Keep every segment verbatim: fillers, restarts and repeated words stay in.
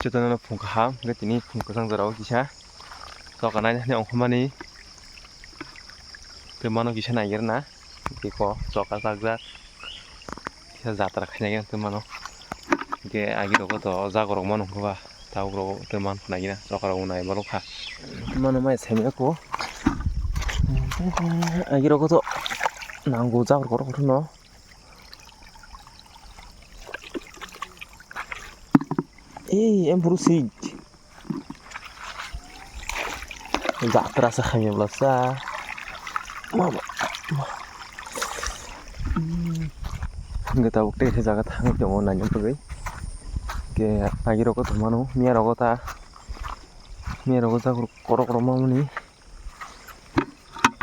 Chwtwno phung kaham, hwnkhe tini phung kwchang jorao kisa choka nainani ongkhormani twi mano kisa naigirna, tei kok choka chakjak kisa jatra khainai twi mano. Hwnkhe agirok to jaga rok mano hwnkhe ba tabuk rok twi man khwnaigina choka rok nai balokha. Mano mai semi ako agirok to nango jaga rok no. Ei, em buru sik. Jatra sa khamya bwlasa. Mama. Hwnkhe tabuk tei khe jaga thangwi tongo naina bagwi. Hwnkhe agirok to mano, miyarogo ta. Miyarogo jaga korok korok mamani.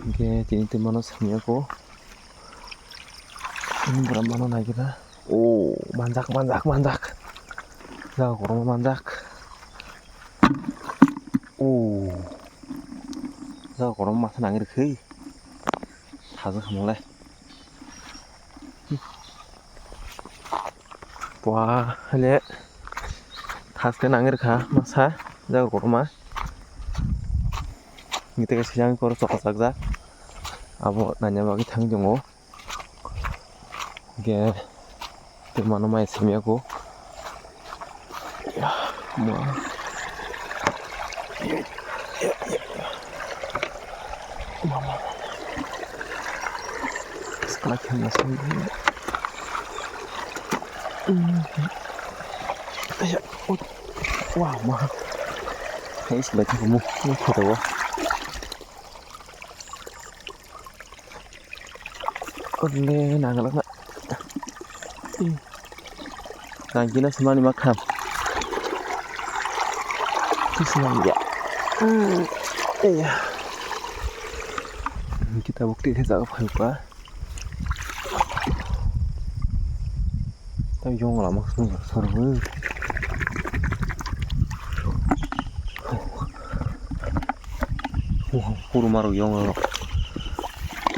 Hwnkhe tini twi mano simi ako. Tini bwrwi mano naigira. O manjak, manjak, manjak. Jaga kotorma manjak. O jaga kotorma masa nangirikhe. Sajak hamle. Pua hale thaske nangirikha masa jaga kotorma. Ngi tei kaisa yang koro choka chakjak. Abo naina bagwi thangwi tongo. Hwnkhe tei mano mai simi ako. Mama. Mama. Skla khe masa. Aya. Wah, ma. Hei, sebelah kamu. Ini foto. Olle, nagalak na. Nang gina semani makham. Terus nang ya. Iya. Kita bukti saya jaga phaikha. Tam yong lama sung sar hu. Puru maru yong lo.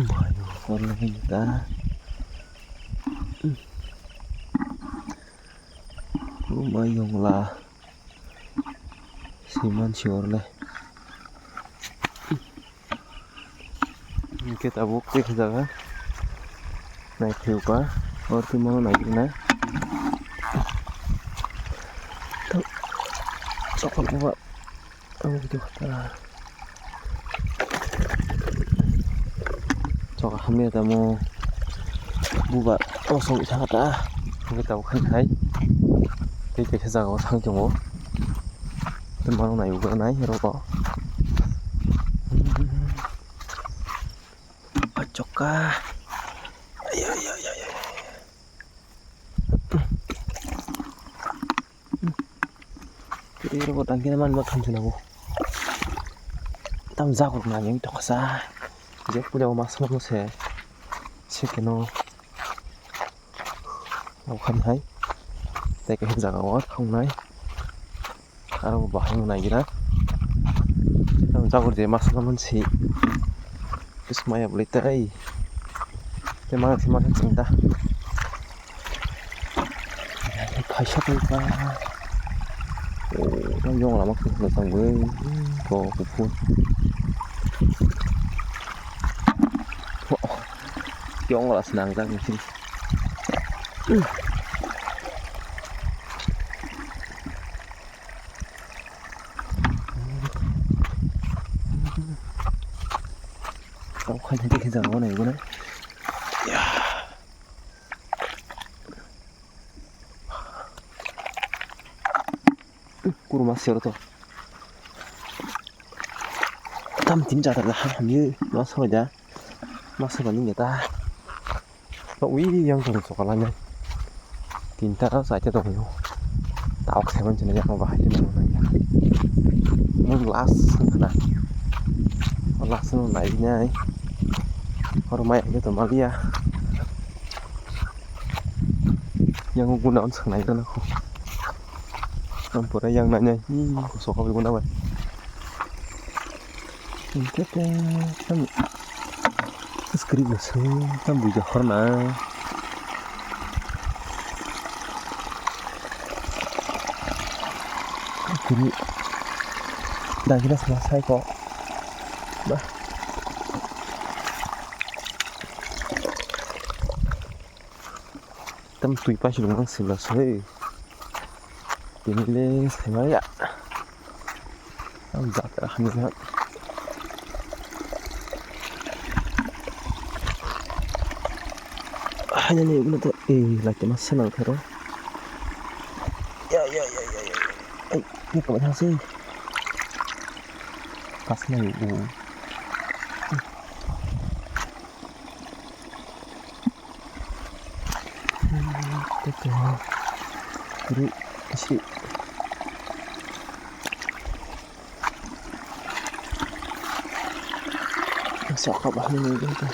Mayo korle ta. Puru mayong la. Siman si orle. Hwnkhe tabuk tei khe jaga naikhuka, o twi mano naikhe na. Chokol buba, tamo video kha. Chokol hamya tamo buba, o song isa kha ta, hwnkhe tabuk khe hai tei kaisa jaga o thang tongo. Tei mano nai ugra nai roko. Achoka. Ay, ay, ay, ay, ay. Tei roko tangkhe man ma khamsina bo. Tam jago na yang toksa. Je puja mas ma se. Sekeno. Okham hai tei kaisa jaga o thangnai aro bo bahai naigira. Ang jabor je masa mansi kismaya bwlai tai tei mangsi masa chwng da kaisa tongkha. O yong lama khe tongwi bo kuphur yong la swnamjak nisi. Tau khaina khe jaga o naibo na. Kuruma sero to. Tam tin jata da ham hamye ma soi da. Ma soi da ni ta. Ui yang tong choka lainai. Tinta chaita tongphio. Tauk seven chini yakno bahai tini nang ya. Mun last na. Last no nai nai. Oro mai age to malia. Yang guna on sang nai kana ko. Ang pura yang nai nai. Ih, ko soka bai guna bai. Hingke te tam skri bo se tam buja horna. Kiri. Dagina sama sai ko. Ba. Tam twi paisi rok mang sila sai. Tini le sai ma ya. Tam jatra hamya. Hanya ni ulo to eh laki masa nang tharo. Ya ya ya ya ya. Ai, ni ko thang sai. Kas na u. Tete ha. Kiri kisi. Sok kap ahli ni gitu.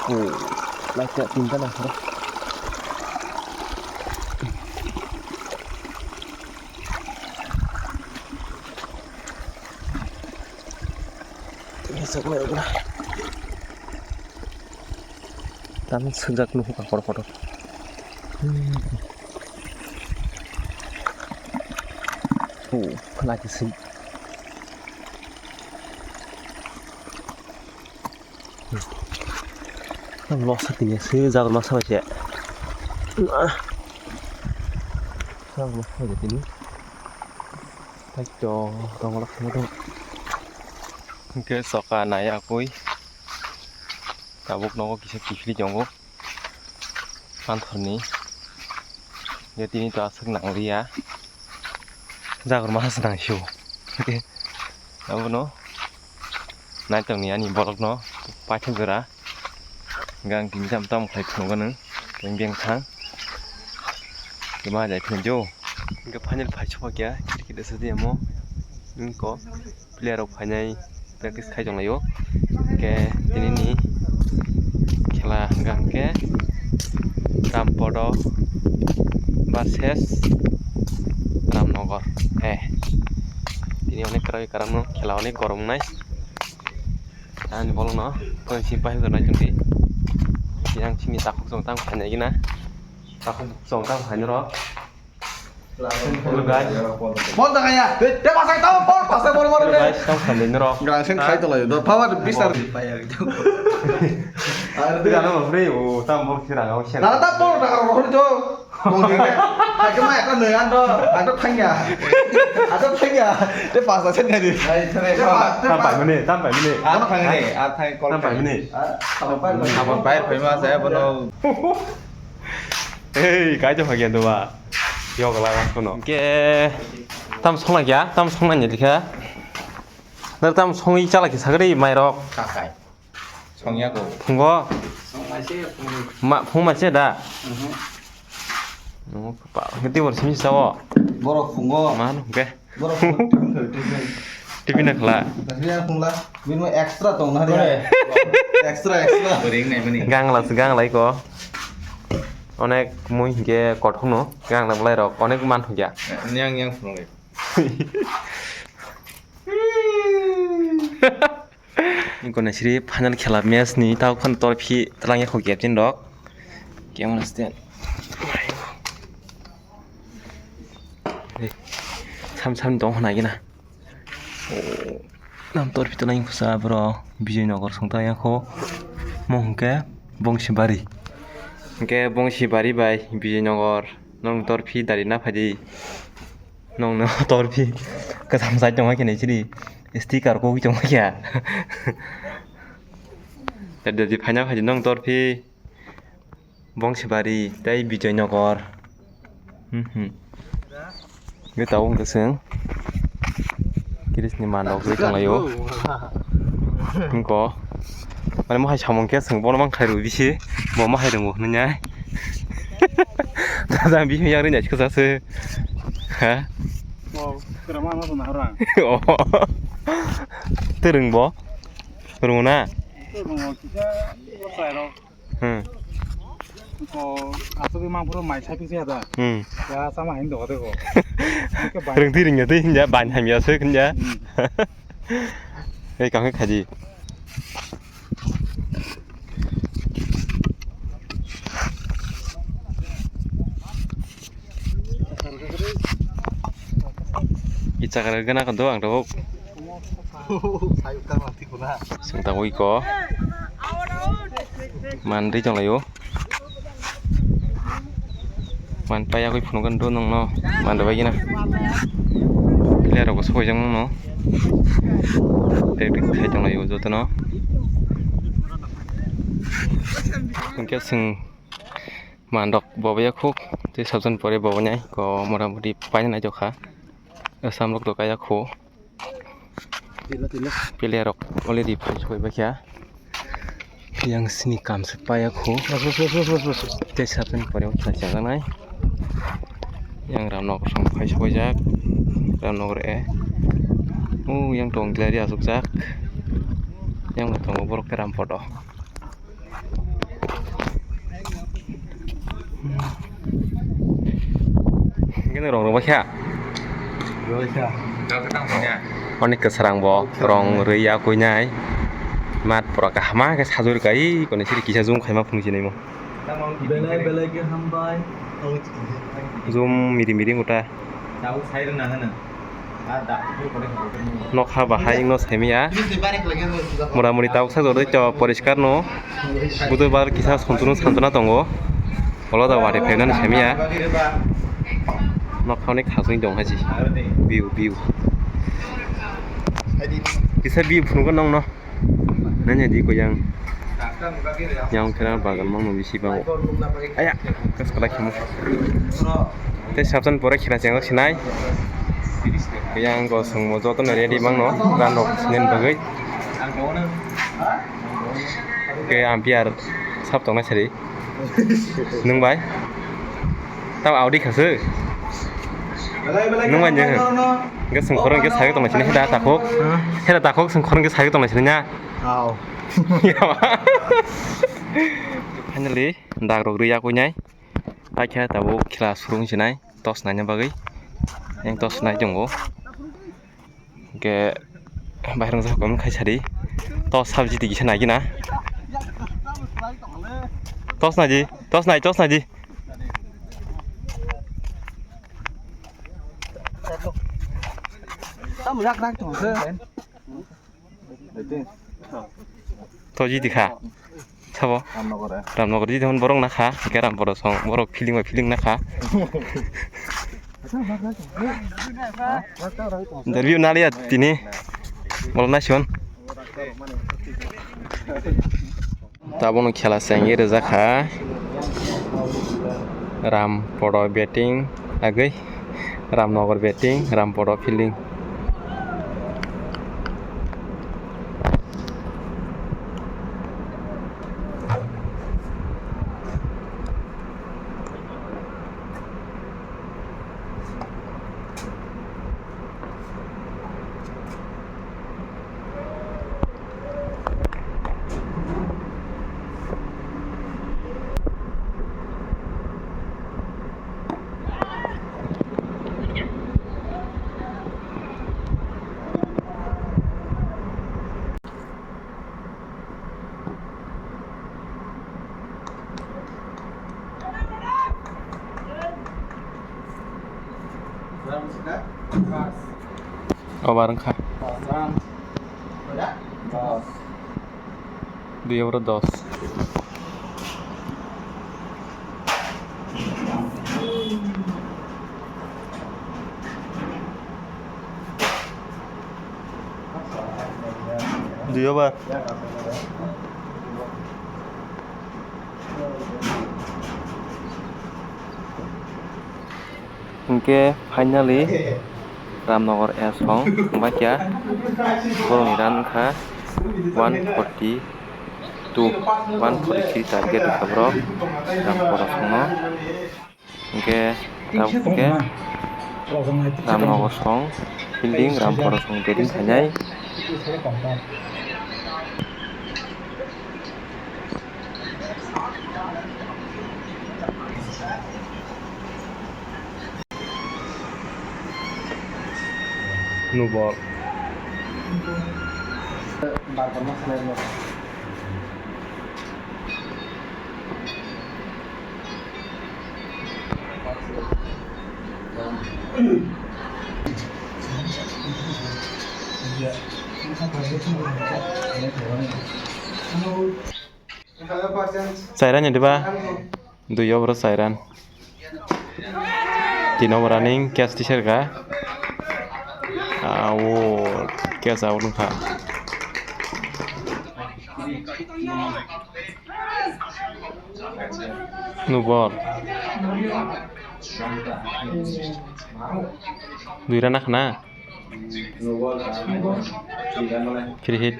Oh, like that pinta na kara. Ini sok na. Tam sujak nuhu ka kotor kotor. Hmm. Oh, lagi sih. Tam losa tini sujak losa baca. Ah. Sujak losa baca tini. Taito, tongolak sama dong. Oke, soka naya akui. Tabuk nogo kisa kiphilwi tongo. Panthorni. Tini to aswk nangliya. Jagor ma se nang sio. Oke. Abono. Naitongni ani borokno. Paithak jora. Gang tini tam tam khlai phunukgo nwng. Beng beng thang. Kema jai phunukjao. Hingke final phai sokya. Cricket asadi amo. Nwng ko. Player rok phainai practice khai tonglaio. Hingke tinini khela hingka hingke Rampodo versus Ramnogor. Eh, tini onek kwrwi kwrwngno khela onek gorom wngnai. Ani bolongno tong si pai hwnwi tongdi. Yang sini takhuk chong tang phainai gina. Takhuk chong tang phainai rok. Hello guys. Bol da kaya. Te pasai tamo bol pasai bol bol. Hello guys, tamo khamni norok. Gang sen khai tolai do. Power bistar. Tira no free o tam bol kira ga sen. Na ta bol da ro ro jo. Bol de. Hai ke mai ta ne an do. An do thangya. An do thangya. Te pasai sen khai di. Tam pai mene, tam pai mene. An thang ne, an thang kol. Tam pai mene. An pai. An pai pai ma saya bono. Hei, kai to phagya do ba. Yok la kono. Ke tam songna kya? Tam songna ni likha. Dar tam songwi chala ki sagri mai rok. Kakai. Songya ko. Phungo. Ma phung ma se da. Mhm. No pa. Ngati bor simi sawo. Borok phungo. Ma no ke. Borok phungo, tiffin khai, tiffin. Tiffin na khla. Tiffin na khla. Bini extra tong na hari. Extra, extra. Boring nai mani. Gang la, gang lai ko. Onek mui hingke kothok no, gang la bolai rok onek man hingya. Yang, yang phunuk lai. Ingkona siri final khela match ni tao khan torphi tlang ya kho captain rok. Kemon sten. Sam sam tong hwnai gina. Nam torphi tlang khusa bro Bijoy Nagar song tang ya kho. Mo hwnkhe Bongsibari. Hwnkhe Bongsibari bai Bijoy Nagar nong torphi dari na phadi. Nongno torphi kwcham sai tongma khe nai siri sticker kok tongma khe. Dadi phaina phaidi nong torphi Bongsibari tei Bijoy Nagar. Hmm hmm. Ge tawong keseng. Kiris ni mandok ge tonglayo. Engko. Mane mohai samung khe chwng bono mang khlai rw bisi, bo mohai rwngo hwnwi nai. Dada bihim yang rinai sikha se. Ha? Bo, kera ma ma na orang. Oh. Tereng bo. Rwngo na? Tereng bo kisa, bo sai ro. Hmm. Ko, asugwi mangphuru mai sai pisi ada. Hmm. Ya, sama hain dogo dego. Rwngtwi rwngya twi hinja, ban hamya se hinja. Hmm. Ei, kangkhe khaji. I chakra gana kado ang tabuk. Sengta ui ko. Mandri tong layo. Man paya koi phunuk kan do nong no. Mandri bai gina. Player rok soi jang no. Practice khai tong layo joto no. Hingke seng Mandok bobo ya khuk, tei sabjani pore bobo nai ko motamoti paina nai tokha. Samrok to kaya khu. Player rok already phai soi baikha. Yang sini kam se paya khu. Tei sabjani pore wngkha chajaknai. Yang Ramnok song phai soi jak. Ramnok re. U yang tong glari asuk jak. Yang tongo borok ke Rampodo. Hingke rong rwbaikha. Rwbaikha. Onek kwsarang bo rong rwi ya kuinai. Mat pura kahama khe sajwk rwkha, i koni siri kisa zoom khaima phunukjinai mo. Belai belai khe hambai. Zoom miri miri nguta. Tabuk sai rwna hwnwi. Nokha bahai wngno saimaya. Motamoti tabuk sak jordai to poriskar no. Budur bar kisa sontunu santona tongo. Olo da wari phainani saimaya. Nokha ni khasoi tong haji. View, view. Kisa view phunukgo nongno. Nanya di ko yang. Yang khe bagan mangno bisi bango. Aya, kas kala khemo. Tei sabjani pore khena chengok sinai. Yang ko songmo joto no ready mangno, ran rok sinen bagwi. Ke ampiyar sab tongna sari. Nwng bai? Tamo Audi kha se. Nwng bai nwng. Hwnkhe chwng khorang khe sagwi tongma sini heda takhuk. Heda takhuk chwng khorang khe sagwi tongma sini nya. Au. Finally, dak rok rwi yakui nai. Paikha tabuk khela surung sinai. Tos naina bagwi. Yang tos nai tongo. Hingke bahai rok jahai kom khai sadi. Tos sabji tigi se nai gina. Tos naidi, tos nai, tos naidi. Tamo yak nak tong se. To jiti kha. Sabo? Ramnogor, eh. Ramnogor jiti hwn borok nakha, hingke Ramporo song borok feeling bai feeling nakha. Interview naliya tini. Bolo nasion. Tabukno khela chengwi rijak kha. Rampodo batting agwi, Ramnogor batting, Rampodo fielding. Over wngkha. Dui over dos. Dui over. Hingke finally Ramnogor S wng baikya, borokni run wngkha one forty two, one forty three target wngkha borok Ramnogor S wngno. Hingke tabuk hingke Ramnogor song fielding, Ramnogor song batting khainai. Nubok. Chairan ni diba? Dui over o chairan. Tin over running catch tisar ka. Awo catch out wngkha. No ball. Dui run khna. Free hit.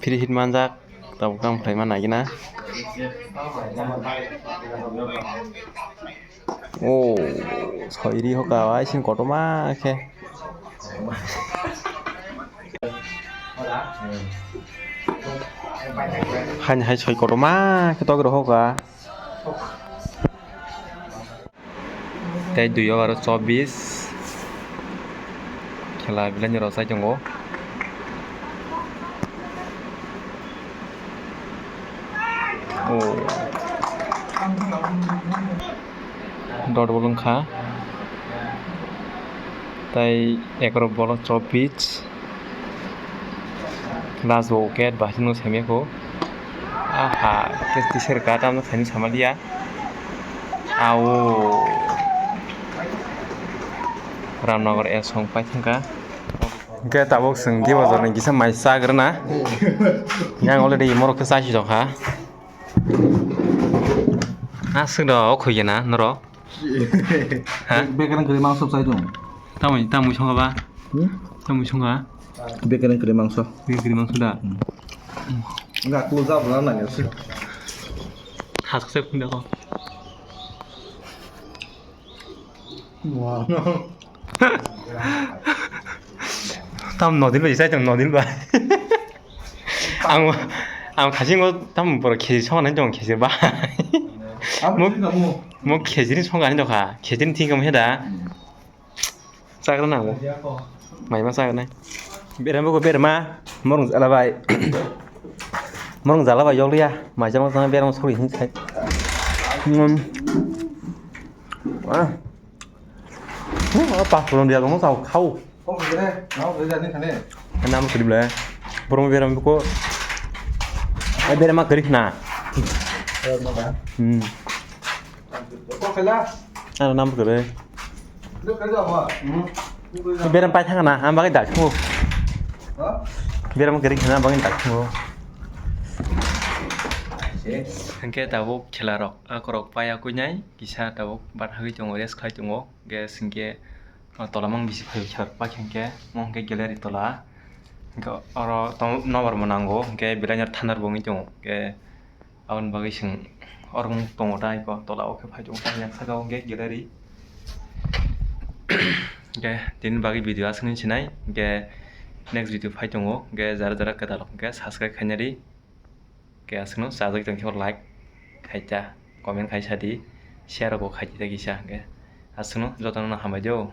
Free hit manjak. Tabuk tamo khlaima nai gina. O, soi ri hoka, aising kotorma khe. Haini hai soi kotorma khe togwi rw hoka. Tei dui over o chobbish. Khela belai ni rw chai tongo. O. Dot ball wngkha. Tei egaroh ball o chobbish. Last bo wicket bahai no saimaya kho. Aha, khe tisir ka tamno khaini samaliya. Ao. Ramnagar S song pai thangkha. Hwnkhe tabuk chwng Diwajor ni kisa mai chagrana. Yang already morok khe chasi tongkha. Aswk do o khoi gana norok. Ha? Bekereng kwrwi mangso bwsai dong. Tamoni, tamoni songkha ba? Hmm? Tamoni songkha? Bekereng kwrwi mangso. Bekereng kwrwi mangso da? Hmm. Wngkha close up rwna nangya se. Thasaksa phung da kho. Wow. Tam nodil bai sai tong nodil bai. Ang, ang khasing o tam borok kheji song nai tong kheji bai. Amo Mo, tini kamu. Mo kheji ni song ani dokha. Kheji ni thing kamu heda. Hmm. Chagra na mo. Mai ma chagra nai. Berem bo berma. Morong jala bai. Morong jala bai yoliya. Mai jama jama berem sori hin sai. Hmm. Ah. Oh, apa pulon dia kamu tahu kau. Oh, kere, mau kere ni kane. Nama kiri bela. Borong berem ko. Ai berem ma kiri na. Eh, mau kan? Hmm. Kok kala? Ano nama kiri. Lu kere apa? Hmm. Berem pai thang na, am bagai dak thu. Ha? Berem kiri na bagai dak thu. Hwnkhe tabuk khela rok, akorok paya kuinai, kisa tabuk bathagwi tongo, rest khai tongo, hwnkhe singkhe, o tola mang bisi phai khe pakhe hwnkhe, mo hwnkhe gallery tola, hwnkhe oro tong-, nobar bo nango, hwnkhe belai no thandar bo wngwi tongo, hwnkhe aboni bagwi chwng oro wng tongo ta eko tola o khe phai tongo, yang saka o hwnkhe gallery, hwnkhe tini bagwi video aswk nini sinai, hwnkhe next video phai tongo, hwnkhe jara jara kwtal hwnkhe subscribe khainari. Khe aswkno chajak tongkhe like khaita, comment khaisa di, share rokbo khaita kisa hwnkhe. Aswkno jotono hambai do.